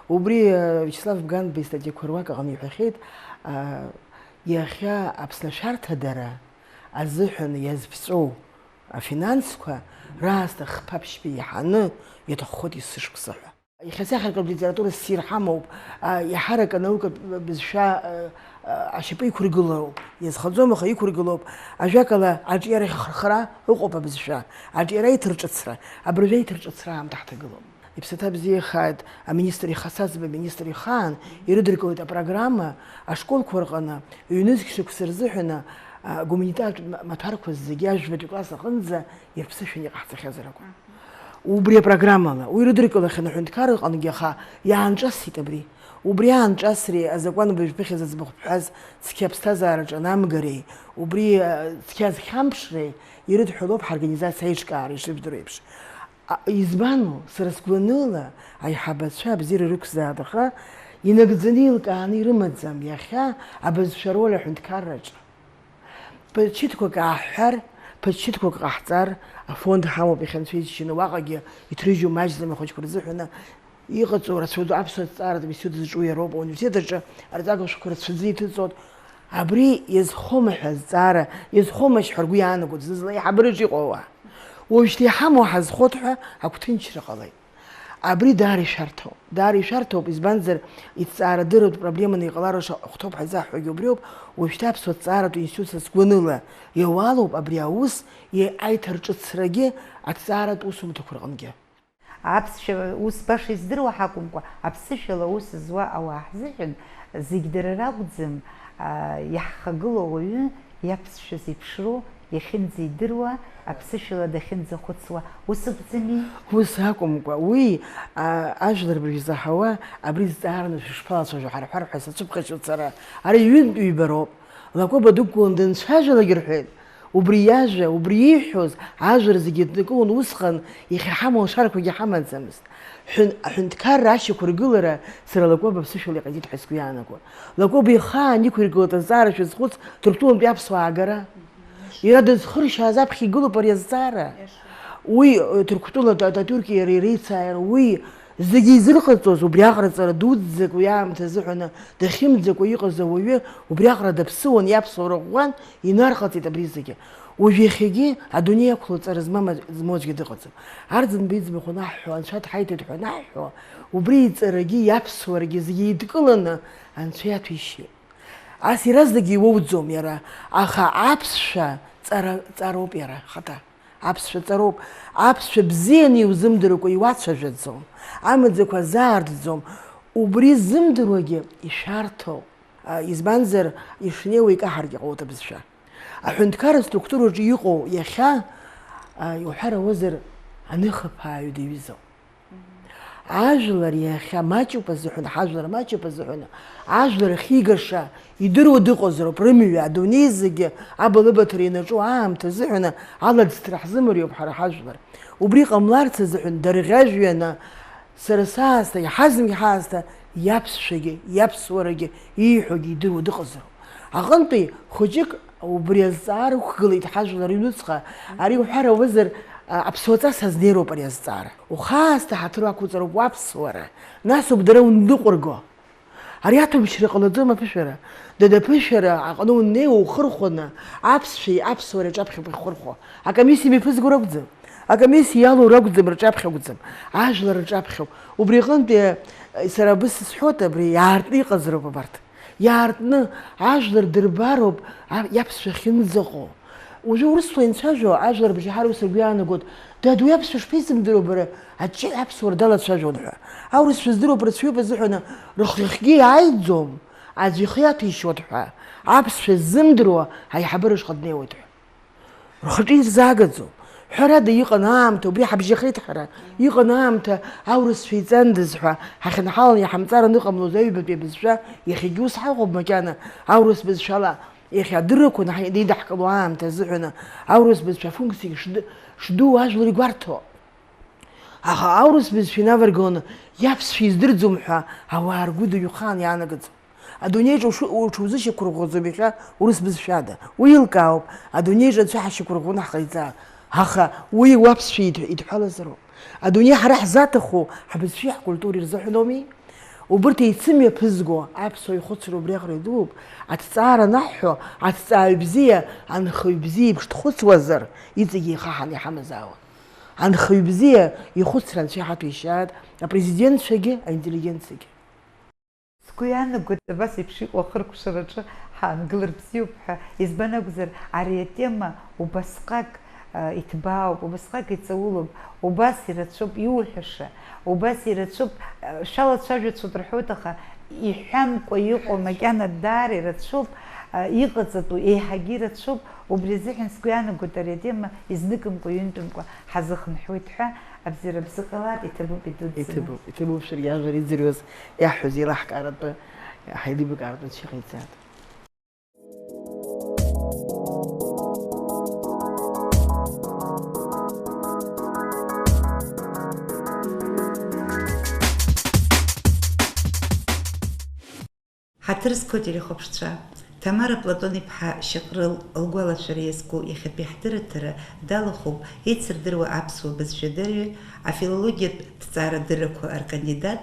Убри, а, Виачеслав Бганба истатиақәа руак аҟны иҳәахьеит, а, иахьа Аԥсны ашәарҭадара азыҳәан иазԥҵәоу афинансқәа раасҭа хԥа-ԥшьба иаҳаны иаҭаххоит есышықәса ҳәа. Иахьа асахьаркыратә литература ссир ҳамоуп, а, еиҳарак анаукатә бызшәа, а, а, ашьапы иқәыргылоуп, иазхаӡом, аха иқәыргылоуп. Ажәакала, аҿиарахь ахырхара ыҟоуп абызшәа, аҿиара иҭырҿыцра, абыржәы аиҭырҿыцра аамҭа ҳҭагылоуп. Иԥсаҭа бзиахааит аминистр иха-, Саӡба аминистр ихаан ирыдыркылеит апрограмма, ашколқәа рҟны ҩнызқь шықәса рзыҳәаны, а, гуманитартә ма-, маҭәарқәа зегьы ажәбатәи класс аҟынӡа ирԥсышәаны иҟаҳҵахьазар акәын. Убри апрограммала, уи рыдыркылахьан аҳәынҭқарра ыҟангьы, аха иаанҿасит абри. Убри аанҿасреи азакәанбыжь ԥыхьа зыӡбахә бҳәаз цқьа аԥсҭазаараҿы анамгареи, убри, а, цқьа азхьамԥшреи ирыдҳәалоуп ҳорганизациа аиҿкаара, ишыжәдыруа еиԥш. А, избан, сара сгәаныла, аиҳабацәа абзиара рықәзааит, аха инагӡаны еилкааны ирымаӡам иахьа абызшәа ароль аҳәынҭқарраҿы. Ԥыҭчыҭқәак ааҳҳәар, ԥыҭчыҭқәак ҟаҳҵар, афонд ҳамоуп иахьа Анцәа иџьшьаны, уаҟагьы иҭрыжьу маҷӡам ахәыҷқәа рзыҳәаны, иҟаҵоу рацәаӡоуп, аԥсуа зҵааратә институт зҿу иароуп, ауниверситет аҿы арҵага шәҟәқәа рацәаӡаны иҭыҵуеит. Абри иазхома ҳәа азҵаара, иазхомашь ҳәа ргәы иаанагоит зны-зынла аиҳабыраҿы иҟоу ауаа. Уажәшьҭа иҳамоу ҳазхоит ҳәа агәҭынчра ҟалеит. Абри даара ишәарҭоуп, даара ишәарҭоуп, избанзар, иҭҵаарадырратә проблеманы иҟалароу шахәҭоуп ҳазаҳҳәогьы убриоуп, уажәшьҭа аԥсуа ҭҵааратә институт са сгәаныла иауалуп абри аус, иа-, аиҭарҿыцрагьы аҭҵааратә усумҭақәа рҟынгьы. Аԥсшәа ус баша издыруа ҳакәымкәа, аԥсышәала аус зуа ауаа ҳзыҳәан зегь дара ракәӡам, аа, иаҳхагылоу ауаҩы иаԥсшәа зеиԥшроу, иахьынӡаидыруа, аԥсышәала дахьынӡахәыцуа, ус акәӡами? Ус акәымкәа, уи, аа, ажәлар быжә заҳауа, абри зҵаараны шәышԥалацәажәо ҳарҳәар ҳәа сацәыԥхашьоит сара. Ари ҩынтә ҩба роуп. Лакоба дықәлан дынцәажәалак рҳәеит. Убри иажәа, убри ииҳәоз, ажәлар зегьы днакылон усҟан, иахьа ҳамоу алшарақәагьы ҳамаӡамызт. Ҳәын-, аҳәынҭқарра ашьақәыргылара сара Лакоба аԥсышәала иҟаиҵеит ҳәа сгәы иаанагон. Лакоба ихаан иқәиргылеит азҵаара шәазхәыц Ҭырқәтәылантәи аԥсуаа агара. Иара дызхыршьааз аԥхьа игылоуп ари азҵаара. Уи, э, Ҭырқәтәыла Ата-, Ататурки иареи реицааира, уи зегьы изырҟаҵоз, убри аҟара ҵара дуӡӡак уи аамҭа азыҳәаны дахьымӡакәа иҟаз ауаҩы, убри аҟара даԥсыуан, иаԥсуара ӷәӷәан, инарҟаҵеит абри зегьы. Уажә иахьагьы адунеи ақәла ҵара змам, змоу аӡәгьы дыҟаӡам. Арӡынба иӡбахә анаҳҳәо, Анцәа дҳаиҭеит ҳәа анаҳҳәо, убри иҵарагьы, иаԥсуарагьы зегьы еидкыланы Анцәа иаҭәеишьеит. Ас иаразнакгьы иуоуӡом иара, аха аԥсшәа ҵара, ҵароуп иара ахаҭа. Аԥсшәа ҵароуп. Аԥсшәа бзианы иузымдыркәа иуацәажәаӡом. Амаӡақәа азаартӡом. Убри ззымдыруагьы ишәарҭоуп. А, избанзар, ишнеиуа икаҳаргьы ҟалоит абызшәа. Аҳәынҭқарра структураҿы иҟоу иахьа, а, иуҳәар ауазар, аныхаԥааҩ диҩызоуп. Ажәлар иахьа маҷуп азыҳәан, ҳажәлар маҷуп азыҳәан, ажәлар ахьигаша идыруа дыҟазароуп, рымҩа, адунеи зегьы абалыбаҭара ианаҿу аамҭа азыҳәан аладҵра ҳзымариоуп ҳара ҳажәлар. Убри ҟамларц азыҳәан дарӷьажәҩаны, сара саасҭа, иҳазм иҳаасҭа, иаԥсшәагьы, иаԥсуарагьы, ииҳәогьы идыруа дыҟазароуп. Аҟынтәи хәыҷык убри азҵаара ықәгылеит ҳажәлар ҩнуҵҟа, ари уҳәар ауазар, а, аԥсуаҵас азнеироуп ари азҵаара. Ухаасҭа ҳаҭыр ақәуҵароуп уаԥсуара, нас уб дара унныҟәырго. Ари аҭәамшьра ҟалаӡом аԥышәара. Дада аԥышәара аҟны уннеиуа ухырхәаны, аԥсшәеи аԥсуареи аҿаԥхьа ухырхәо. Акомиссиа мҩаԥызго ракәӡам. Акомиссиа иалоу ракәӡам, рҿаԥхьа акәӡам. Ажәлар рҿаԥхьоуп. Убри аҟынтәи, э, сара абыс сҳәоит, абри иаартны иҟазароуп абарҭ. Иаартны, ажәлар дырбароуп, а, иаԥсшәа ахьынӡаҟоу. Уажәы урысла инцәажәо ажәлар бжьаҳар ус ргәы иаанагоит, дад, уи аԥсшәа шԥеизымдыруа бара, аҷҷеи аԥсуара далацәажәон ҳәа. Аурысшәа здыруа рацәаҩуп азыҳәаны рхахьгьы иааиӡом, аӡәы ихы иаҭәеишьуеит ҳәа, аԥсшәа ззымдыруа аиҳабыра ишҟа днеиуеит ҳәа. Рхаҿы ирзаагаӡом. Ҳәарада, иҟан аамҭа, убри ҳабжьахеит ҳара, иҟан аамҭа аурысшәа иҵандаз ҳәа ҳахьынҳалан иҳамҵаран ыҟамлоз аҩбатәи абызшәа, иахьагьы ус ҳаҟоуп макьана, аурыс бызшәала иахьа адыррақәа наҳ-, инеидаҳкыло аамҭа азыҳәаны аурыс бызшәа афункциа шд-, шду ажәлар игәарҭо. Аха аурыс бызшәа инаваргаланы иаԥсшәа издырӡом ҳәа ауаа ргәы дыҩхаан иаанагаӡом. Адунеиҿы уш-, уҽузышьақәырӷәӷәаӡом иахьа урыс бызшәада. Уи еилкаауп, адунеиҿы анцәа ҳашьақәырӷәӷәаны ҳҟаиҵа. Аха уи уаԥсшәа идҳ-, идҳәалазароуп. Адунеи ҳара ҳзаҭаху ҳбызшәеи ҳкультуреи рзыҳәаноуми? Убырҭ еицымҩаԥызго аԥсуа ихәыцра убриаҟара идууп, аҭҵаара анаҳҳәо, аҭҵааҩ бзиа, анхаҩ бзиа еиԥш дхәыцуазар, иҵегьы ихаҳаны иҳамазаауан. Анхаҩ бзиа ихәыцра анцәа иҳаҭәеишьааит, апрезидентцәагьы, аинтеллигенциагьы. Сгәы иаанагоит, абас еиԥш иҟоу ахыркәшараҿы ҳаангылар бзиоуп ҳәа. Избан акәзар, ари атема убасҟак, а, иҭбаауп, убасҟак иҵаулоуп, убас ирацәоуп иуҳәаша, убас ирацәоуп, а, шәалацәажәацәоуп рҳәоит, аха иҳәамкәа иҟоу макьана даара ирацәоуп, а, иҟаҵатәу еиҳагьы ирацәоуп. Убри азыҳәан сгәы иаанагоит, ари атема изныкымкәа, ҩынтәымкәа ҳазыхынҳәуеит ҳәа. Абзиара бзыҟалааит, иҭабуп идуӡӡаны. Иҭабуп, иҭабуп, шәаргьы ажәлар иӡырҩуаз, иаҳҳәоз еилаҳкааратәы, ҳаилибакааратәы цәгьа ҟаиҵааит. Ҳаҭыр зқәу ателехәаԥшцәа, Ҭамара Платон-иԥҳа Шьаҟрыл лгәалашәара иазку иахьатәи ҳдырраҭара далахәуп еицырдыруа аԥсуа бызшәадырҩы, афилологиатә ҭҵаарадыррақәа ркандидат,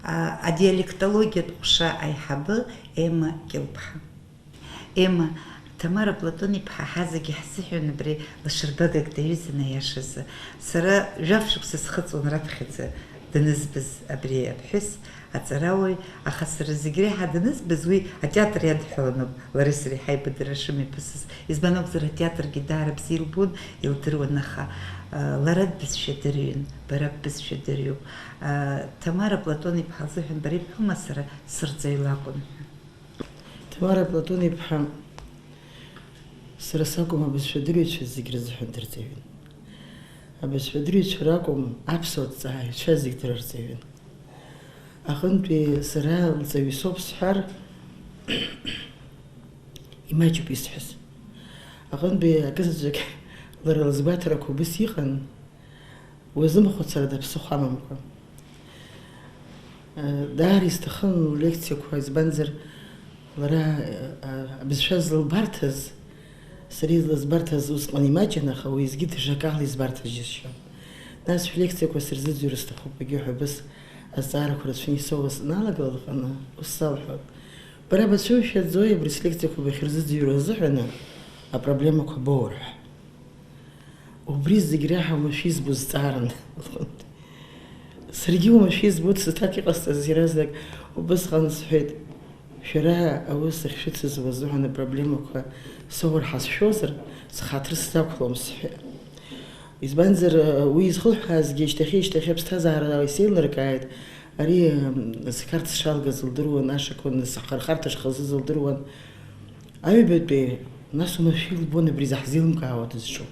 а, адиалектологиатә ҟәша аиҳабы Емма Кьылԥҳа. Емма, Ҭамара Платон-иԥҳа ҳазегьы ҳзыҳәан абри лашарбагак даҩызан, аиашазы. Сара жәаф шықәса схыҵуан раԥхьаӡа данызбаз абри аԥҳәыс, аҵарауаҩ, аха сара зегь реиҳа данызбаз уи атеатр иадҳәаланоуп, лареи сареи ҳаибадырра шымҩаԥысыз. Избан акәзар, атеатргьы даара бзиа илбон, илдыруан, аха, а, лара дбызшәадырҩын, бара ббызшәадырҩуп. А, Ҭамара Платон-иԥҳа лзыҳәан бара ибҳәома сара сырҵаҩ лакәын ҳәа? Ҭамара Платон-иԥҳа, сара сакәым, абызшәадырҩцәа зегь рзыҳәан дырҵаҩын. Абызшәадырҩцәа ракәым, аԥсуа ҭҵааҩцәа зегь дыррҵаҩын. Аҟынтәи сара лҵаҩы соуп сҳәар, имаҷуп исҳәаз. Аҟынтәи акызаҵәык лара лызгәаҭарақәа убыс иҟан, уазымхәыцрада ԥсыхәа амамкәа. Даара исҭахын ллекциақәа, избанзар, лара, а, абызшәа зылбарҭаз, сара излызбарҭаз усҟан имаҷын, аха уеизгьы даҽакала избарҭаз џьысшьон. Нас шәлекциақәа сырзыӡырҩыр сҭахуп, егьи ҳәа убыс азҵаарақәа рацәаны исоуаз сналагалаҟны ус салҳәон: «Бара бацәымшәаӡои абри слекциақәа бахьырзыӡырҩуа азыҳәаны апроблемақәа боур?» ҳәа. Убри зегь реиҳа уамашәа избо зҵааран. Саргьы уамашәа избоит, сыҭак иҟасҵаз иаразнак убысҟан сҳәеит, шәара аус ахьшәыцызуа азыҳәан апроблемақәа соур ҳазшәозар, схаҭыр сзақәлом, сҳәеит. Избанзар, уи изхылҳәаазгьы ишьҭахьы-ишьҭахьы аԥсҭазаара исеилнаркааит, ари, м, сқарҭ сшалгаз лдыруан, ашықәан схырхарҭа шхазыз лдыруан. Аҩбатәи, нас уамашәа илбон абри заҳзеилымкаауа дызҿу.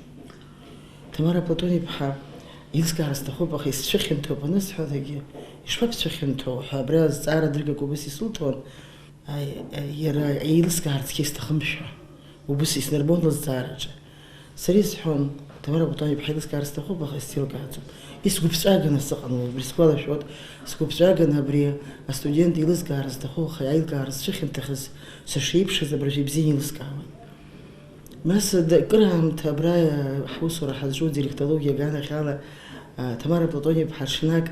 Ҭамара Платон-иԥҳа, еилыскаар сҭахуп, аха исцәыхьанҭоуп анысҳәалакгьы, ишԥабцәыхьанҭоу ҳәа абра азҵаара дыргак убыс исылҭон, аи, аи, иара еилыскаарц исҭахымшәа, убыс иснарбон лызҵаараҿы. Сара исҳәон, Ҭамара Платон-иԥҳа, еилыскаар сҭахуп, аха исзеилкааӡом. Исгәыԥҵәаганы сыҟан уи, убри сгәалашәоит, сгәыԥҵәаганы абри астудент еилызкаар зҭаху, аха аилкаара зцәыхьанҭахаз сышиеиԥшыз абыржәы ибзианы еилыскаауан. Нас д-, кыраамҭа абра, а, ҳусура ҳазҿу директологиа аганахьала, а, Ҭамара Платон-иԥҳа ҽнак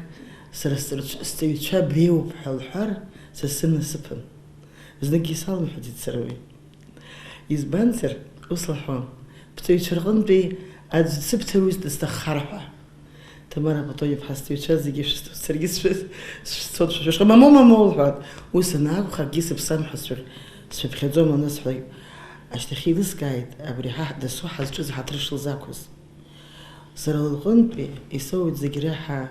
сара сҵаҩцәа, сҵаҩцәа абриоуп ҳәа лҳәар, са сзы насыԥын. Зныкгьы исалымҳәаӡеит сара уи. Избанзар, ус лҳәон, бҵаҩцәа рҟынтәи аӡә дсыбҭаруеит дысҭаххар ҳәа. Ҭамара Платон-иԥҳа, сҵаҩцәа зегьы шәысҭоит, саргьы сшәы-, сшәыцәцоит, шәышәышҟа, мамоу, мамоу лҳәон. Ус анакәха, акгьы сыԥсам ҳәа сшәых-, сшәыԥхьаӡом анысҳәа, ашьҭахь еилыскааит, абри ҳа дасу ҳазҿыз ҳаҭыр шылзақәыз. Сара лҟынтәи исоуеит зегь реиҳа,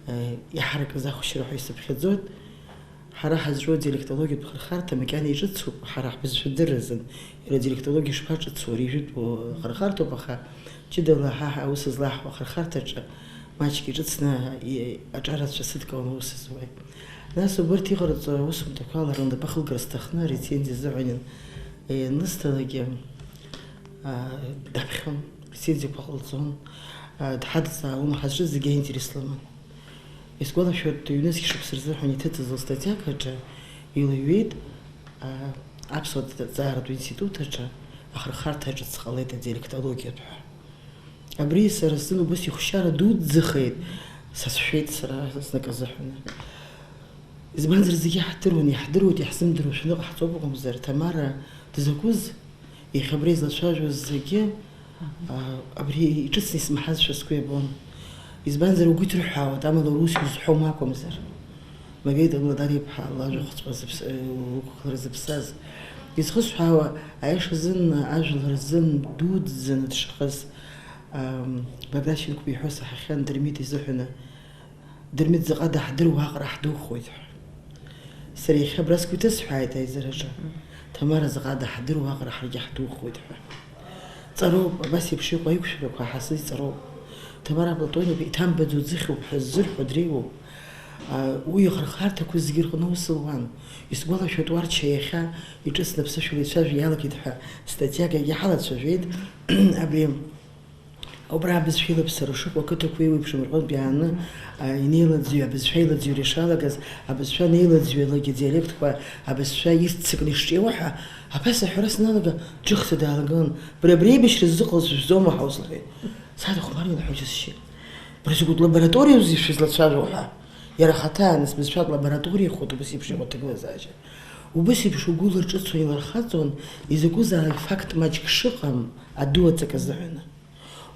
э, иҳаракыз ахәшьара ҳәа исыԥхьаӡоит. Ҳара ҳазҿу адиалектологиатә хырхарҭа макьана иҿыцуп, ҳара ҳбызшәа дырразын, иара адиалектологиа шԥаҿыцу, ари жәытәу хырхарҭоуп, аха ҷыдала ҳа, ҳа аус злаҳуа ахырхарҭаҿы маҷк иҿыцны и-, аҿарацәа сыдкыланы аус зуеит. Нас убырҭ иҟарҵо аусумҭақәа ала рнапы ахылгара сҭахны арецензиа азыҳәан иан-, ианысҭалакгьы, аа, даԥхьон, рецензиақәа ҟалҵон, аа, дҳадҵаауан, ҳазҿыз зегьы аинтерес лыман. Исгәалашәоит, ҩнызқь шықәса рзыҳәан иҭыҵыз лстатиак аҿы илыҩуеит, аа, аԥсуа ҭҵааратә институт аҿы ахырхарҭа аҿы сҟалеит адиалектологиатә ҳәа. Абри сара сзын убыс ихәшьара дуӡӡахеит, сацәшәеит сара зныкы азыҳәан. Избанзар, зегьы иаҳдыруан, иаҳдыруеит, иаҳзымдыруа шәаныҟаҳҵоуп акәымзар, Ҭамара дызакәыз, иахьа абра излацәажәоз зегьы, а, абри иҿыцны исмаҳазшәа сгәы иабон. Избанзар, угәы иҭырҳәаауеит, амала ус иузҳәом акәымзар. Маведа Владар-иԥҳа лажәахәҵәа зыԥс-, э, лықәгылара зыԥсаз. Изхысҳәаауа, аиашазын, ажәлар рзын дуӡӡаны дшахаз, ам, Богдан Шьынқәба иҳәо саҳахьан Дырмит изыҳәаны. Дырмит, заҟа даҳдыруа аҟара ҳдухоит ҳәа. Сара иахьа абра сгәы иҭысҳәааит аизараҿы. Мгм. Ҭамара, заҟа даҳдыруа аҟара ҳаргьы ҳдухоит ҳәа. Ҵароуп, абас еиԥш иҟоу аиқәшәарақәа ҳазыҵароуп. Ҭамара Платон-иԥа иҭамбаӡо ӡыхьуп ҳәа ззырҳәо дреиуоуп. Уи ихырхарҭақәа зегьы рҟны аус луан. Исгәалашәоит, Уарча иахьа иҿыцны аԥсышәала ицәажәо иалагеит ҳәа статиак егьа ҳалацәажәеит. Абри убра абызшәа илаԥсара шыҟоу, ақыҭақәа еиуеиԥшым рҟынтә иааны, а, инеилаӡҩо, абызшәа аилаӡҩра ишалагаз, абызшәа анеилаӡҩалак адиалектқәа, абызшәа иццакны ишҿиауа ҳәа, абас аҳәара сналага, џьыхӡа даалагылан, бара абри аибашьра ззыҟалаз жәбома ҳәа лҳәеит. Сара дыхәмарны лҳәо џьысшьеит. Бара закәытә лабораториоузеи шәызлацәажәо ҳәа. Иара ахаҭа, нас, бызшәак лабораториахоит, убыс еиԥш иҟоу аҭагылазаашьа. Убыс еиԥш угәы лырҿыцуан, илырхаҵон, изакәызаалак факт маҷк шыҟам, аду аҵак азыҳәаны.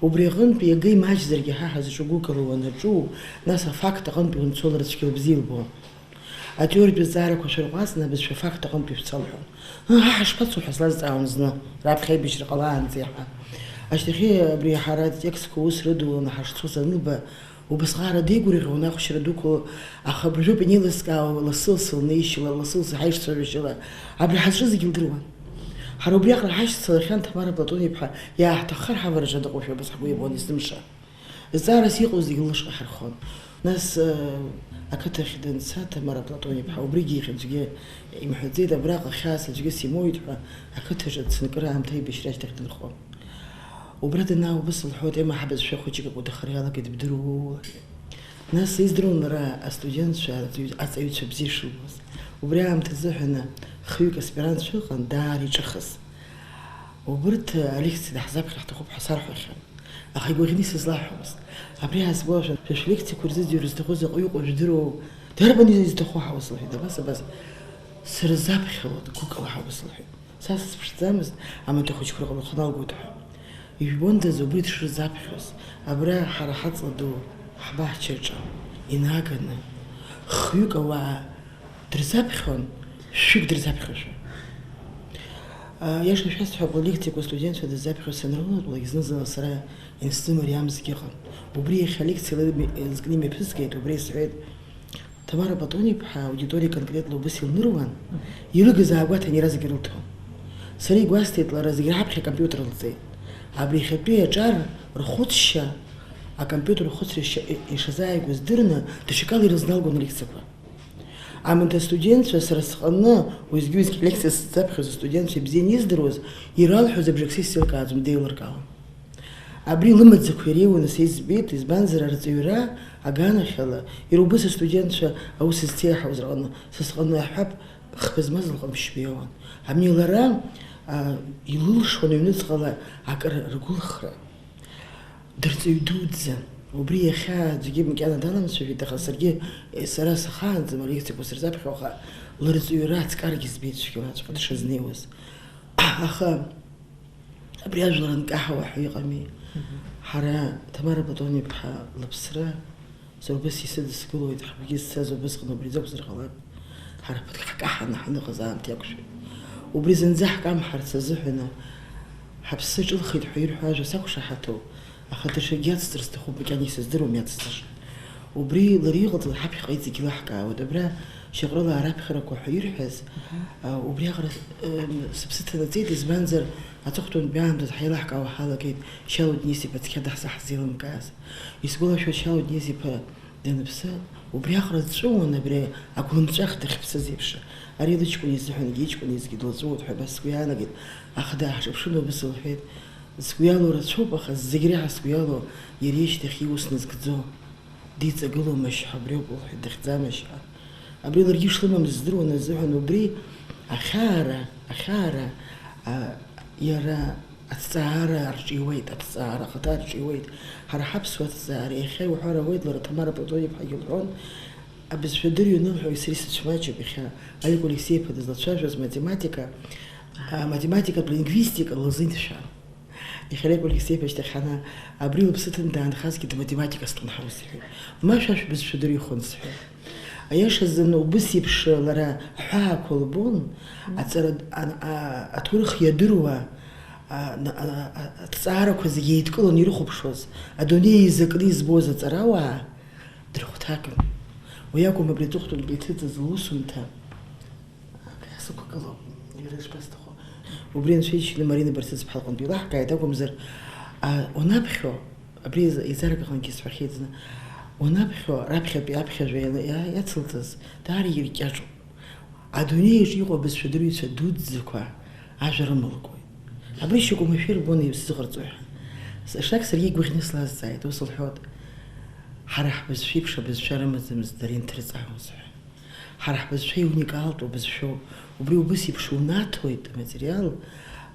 Убри аҟынтә, иага имаҷзаргьы, ҳа ҳазҿу гәыкала уанаҿу, нас афакт аҟынтә уанцо лара цәгьала бзиа илбон. Атеориатә зҵаарақәа шәырҟәаҵны, абызшәа афакт аҟынтә ишәцалҳәон. Ыы, ҳа ҳашԥацо ҳәа слазҵаауан зны, раԥхьа аибашьра ҟалаанӡа иаҳа. Ашьҭахьы абри ҳара атекстқәа ус рыдуланы ҳашцоз аныба, убасҟак деигәырӷьон ахәшьра дуқәа, аха абыржәоуп инеилыскаауа лассы-лассы лнеишьала, лассы-лассы ҳаишцәажәашьала, абри ҳазҿыз зегьы лдыруан. Ҳара убриаҟара ҳашьцылахьан Ҭамара Платон-иԥҳа, иааҳҭаххар ҳавараҿы дыҟоушәа убас ҳгәы иабон есымша. Зҵаарас иҟоу зегьы лышҟа ҳархон. Нас, э, ақыҭахь данца, Ҭамара Платон-иԥҳа, убригьы иахьа аӡәгьы имҳәаӡеит, абраҟа хьаас аӡәгьы симоуит ҳәа, ақыҭаҿы дцынкыра аамҭа аибашьра ашьҭахь дынхон. Убра данаауа убыс лҳәоит, Ема, ҳабызшәа хәыҷык акәадахара иалагеит, бдыруоу? Нас издыруан лара астудентцәа, аҵаҩ-, аҵаҩцәа бзиа шылбоз. Убри аамҭазыҳәаны хҩык аспирантцәа ыҟан, даара иҿыхаз. Убырҭ алекциа даҳзаԥхьар ҳҭахуп ҳәа сарҳәахьан. Аха игәаӷьны исызлаҳәомызт. Абри аасгәалашәан, шәа шәлекциақәа рзыӡырҩыр зҭаху заҟаҩы ыҟоу жәдыруоу? Дарбан изызҭаху ҳәа ус лҳәеит, абас, абас. Сырзаԥхьалоит, гәыкала ҳәа ус лҳәеит. Са сазԥшӡамызт, амаҭәа хәыҷқәа рҟны лхы налгоит ҳәа. Ижәбондаз убри дшырзаԥхьоз, абра ҳара ҳаҵла ду, ҳбаҳчаҿы, инаганы, хҩык ауаа, Дырзаԥхьон, шәҩык дырзаԥхьошәа. Иаша шәасҳәап, лекциақәа астудентцәа дырзаԥхьо санрылатәалак, зны-зынла сара инсзымариамзгьы ыҟан. Убри иахьа алекциа лазкны имҩаԥысгеит, убра исҳәеит, Ҭамара Платон-иԥҳа аудиториа конкретла убыс илныруан, ирыгыз аагәаҭан, иара зегьы рылҭон. Сара игәасҭеит, лара зегь раԥхьа акомпиутер лҵеит. Абри иахьатәи аҿар рхәыцшьа, акомпиутер рхәыцра ишазааигәаз дырны, даҽакала ирызналгон алекциақәа. Аамҭа астудентцәа сара сҟны, уеизгьы-уеизгьы лекциа сзаԥхьоз астудентцәа ибзианы издыруаз, иралҳәоз абжак са исзеилкааӡом, деилыркаауан. Абри лымаӡақәа иреиуаны са избеит, избанзар, арҵаҩра аганахьала, иара убас астудентцәа аус зцеиҳауаз рҟны, са сҟны аҳәап, хԥа змаз лҟамшьба иоуан. Абни лара, а, илылшон аҩныҵҟала акыр ргәылхра. Дырҵаҩ дуӡӡан. Убри иахьа аӡәгьы макьана даламцәажәеит, аха саргьы, сара сахаанӡам алекциақәа сырзаԥхьо, аха лырҵаҩра ацкарагьы збеит цәгьалаҵәҟьа дшазнеиуаз. Аха абри ажәлар анкаҳауа ҳәа иҟами. Мгм. Ҳара Ҭамара Платон-иԥҳа лыԥсра, сара убас исыдыскылоит, ҳгәгьы зцаз убысҟан убри акәзар ҟалап. Ҳара ԥыҭк ҳкаҳаны ҳаныҟаз аамҭа иақәшәеит. Убри зынӡа ҳкамҳарц азыҳәаны ҳаԥсы ҿылхит ҳәа ирҳәо ажәа сақәшаҳаҭуп, аха даҽакгьы ацҵар сҭахуп, макьана исыздыруам иацҵаша. Убри лара иҟалҵаз ҳаԥхьаҟа иҵегь илаҳкаауеит. Абра Шьаҟрылаа раԥхьарақәа ҳәа ирҳәаз, Мгм. а, убриаҟара, м, сыԥсы ҭанаҵеит, избанзар, аҵыхәтәантәи аамҭазы ҳаилаҳкаауа ҳалагеит Шьалуа Денис-иԥа цқьа даҳзаҳзеилымкааз. Исгәалашәоит, Шьалуа Денис-иԥа даныԥсы, убриаҟара дҵәыуон абри агәлымҵәах дахьыԥсыз еиԥш. Ари лыҷкәын изыҳәангьы, иҷкәын изгьы длаҵәуоит ҳәа абас сгәы иаанагеит, аха дааҳҿаԥшын, убыс лҳәеит, сгәы иалоу рацәоуп, аха зегь реиҳа сгәы иалоу иара ишьҭахь иус назгӡо. Диҵагыломашь ҳәа, абриоуп лҳәеит, дахьӡамашь ҳәа. Абри ларгьы ишлымамыз здыруан азыҳәан, убри ахьаара, ахьаара, а, иара аҭҵаара арҿиуеит, аҭҵаара ахаҭа арҿиуеит. Ҳара ҳаԥсуа аҭҵаара иахьа иуҳәар ауеит, лара Ҭамара Платон-иԥҳагьы лҳәон, абызшәа дырҩын лҳәо, сара исыцәмаҷуп иахьа Олег Алексеи-иԥа дызлацәажәоз математика, а, математикатә лингвистика лзеиҭшәа. Иахьа Олег Алексеи-иԥа шьҭахьана абри лыԥсы ҭаны даанхазгьы дматематикастәын ҳәа ус иҳәеит. Ма шәа шәбызшәа дырҩхон сҳәеит. Аиашазы, убыс еиԥш лара аҳәаақәа лбон, аҵара, а, а, аҭоурых иадыруа, а, на-, а, а, аҭҵаарақәа зегьы еидкыланы ирыхәаԥшуаз, адунеи еизакны избоз аҵарауаа дрыхәҭакын. Уи акәым абри аҵыхәтәантәи иҭыҵыз лусумҭа. Сықәгылоуп, иара ишԥасҭаху. Убри анцәа иџьшьаны Марина Барцыц-ԥҳа лҟынтә илаҳкааит акәымзар, а, уанаԥхьо, Абри еизарак аҟынгьы исҳәахьеит зны, уанаԥхьо, раԥхьатәи аԥхьажәа иа-, иа-, иацылҵаз даара иркьаҿуп. Адунеиаҿ иҟоу абызшәа дырҩцәа дуӡӡақәа ажәа рымылкуеит. Абри шьоук уамашәа ирбон, сзыҟарҵои ҳәа. С-, ҽнак саргьы игәаӷьны слазҵааит, ус лҳәоит, ҳара ҳбызшәеиԥш абызшәа рымаӡамызт дара ианҭырҵаауаз ҳәа. Ҳара ҳбызшәа иуникалтәу бызшәоуп. Убри убыс еиԥш унаҭоит аматериал,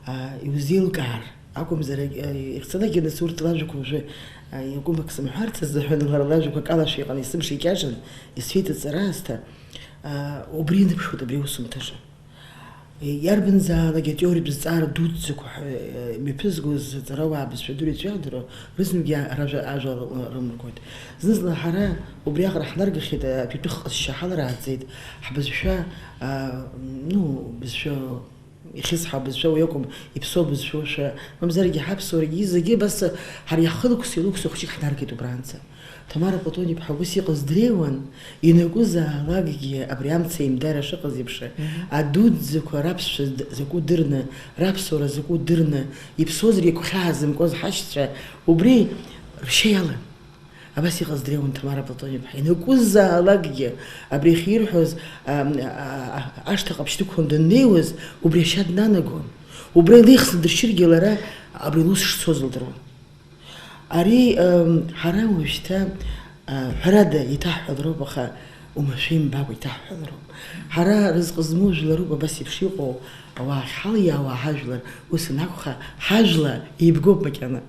а, иузеилкаар акәымзар, а, ихцалакгьы нас урҭ лажәақәа уажәы, а, иакәым ак сымҳәарц азыҳәан, лара лажәақәа акалашәа иҟан, есымша икьаҿын, исфеит аҵара аасҭа, а, убри ианыԥшуеит абри аусумҭаҿы. Иарбанзаалак атеориатә зҵаара дуӡӡақәа ҳәа, э, мҩаԥызгоз аҵарауаа абызшәа дырҩацәа иаҳдыруа, рызныкгьы ара-, ажәа рымыркуеит. Зны-зынла ҳара убриаҟара ҳнаргахьеит, атәитәых ҟазшьа ҳаларааӡеит, ҳбызшәа, а, ну, бызшәа, ихьысҳау бызшәа уи акәым, иԥсоу бызшәоушәа, мамзаргьы ҳаԥсуарагьы зегьы абас ҳара иаҳхылықәсеи-лықәсеи хәыҷык ҳнаргеит убранӡа. Ҭамара Платон-иԥҳа убас иҟаз дреиуан, ианакәызаалакгьы абри амца еимдара шыҟаз еиԥш, Мгм. адуӡӡақәа раԥсшәа д-, закәу дырны, раԥсуара закәу дырны, иԥсозар иагәхьаазымкуаз ҳашьцәа, убри ршьа иалан. Абас иҟаз дреиуан Ҭамара Платон-иԥҳа. Ианакәызаалакгьы абри ахьирҳәоз, а, а, а, ашҭа ҟаԥшь дықәлан даннеиуаз, убри ашьа днанагон. Убра илеихсны дыршьыргьы лара абри лус шцоз лдыруан. Ари, м, ҳара уажәшьҭа, а, ҳәарада, иҭаҳҳәалароуп, аха уамашәа имбакәа иҭаҳҳәалароуп. Ҳара рызҟ змоу жәларуп, абас еиԥш иҟоу ауаа ахьҳалиаауа ҳажәлар, ус анакәха, ҳажәла еибгоуп макьана.